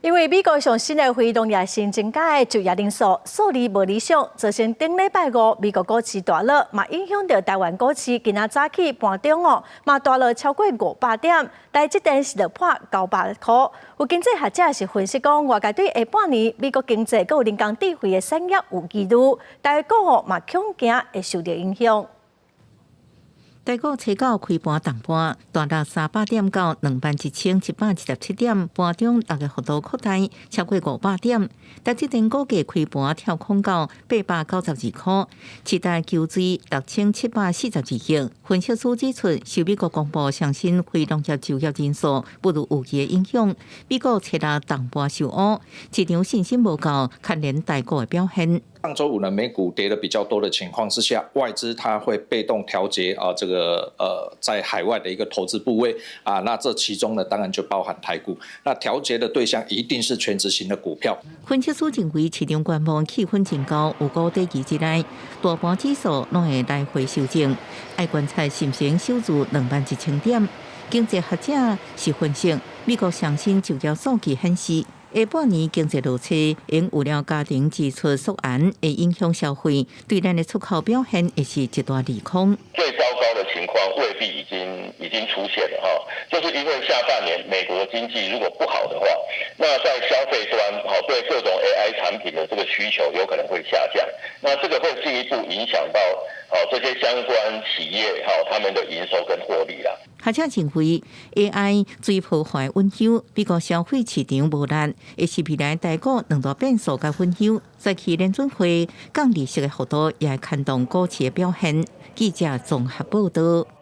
因為美國上新的非農業新增加的就業人數數字無理想，造成頂禮拜五美國股市大落，嘛影響著台灣股市。今仔早起盤中哦，嘛大落超過500點，台積電是落破900箍。有經濟學者是分析講，外界對下半年美國經濟閣有人工智慧的產業有疑慮，台股哦嘛恐驚會受著影響。台股初九開盤重盤，大落300點到21,717點，盤中六個幅度擴大，超過500點。台積電股價開盤跳空到892箍，市值求追6742億。分析師指出，受美國公布上新非農業就業人數不如預期的影響，美國初六重盤受烏，市場信心無夠，牽連台股的表現。上週五呢，美股跌得比較多的情況之下，外資它會被動調節啊，這個在海外的一個投資部位啊，那這其中呢，當然就包含台股。那調節的對象一定是權值型的股票。分析師認為，市場觀望氣氛真高，有股短期之內，大盤指數攏會來回修正，愛觀察是毋是守住21,000點。經濟學者是分析，美國上新就業數據顯示，下半年經濟落差，因為了家庭支出縮減，會影響消費，對咱的出口表現會是一大利空。最糟糕的情況未必已經出現了哈，就是因為下半年美國經濟如果不好的話，那在消費端，哈對各種 AI 產品的這個需求有可能會下降，那這個會進一步影響到哦這些相關企業哈他們的營收跟獲利啦。學者認為 AI 追破壞隱憂，美國消費市場無力，會是未來台股兩大變數佮隱憂。再去聯準會降利息的幅度，也會牽動股市的表現。記者綜合報導。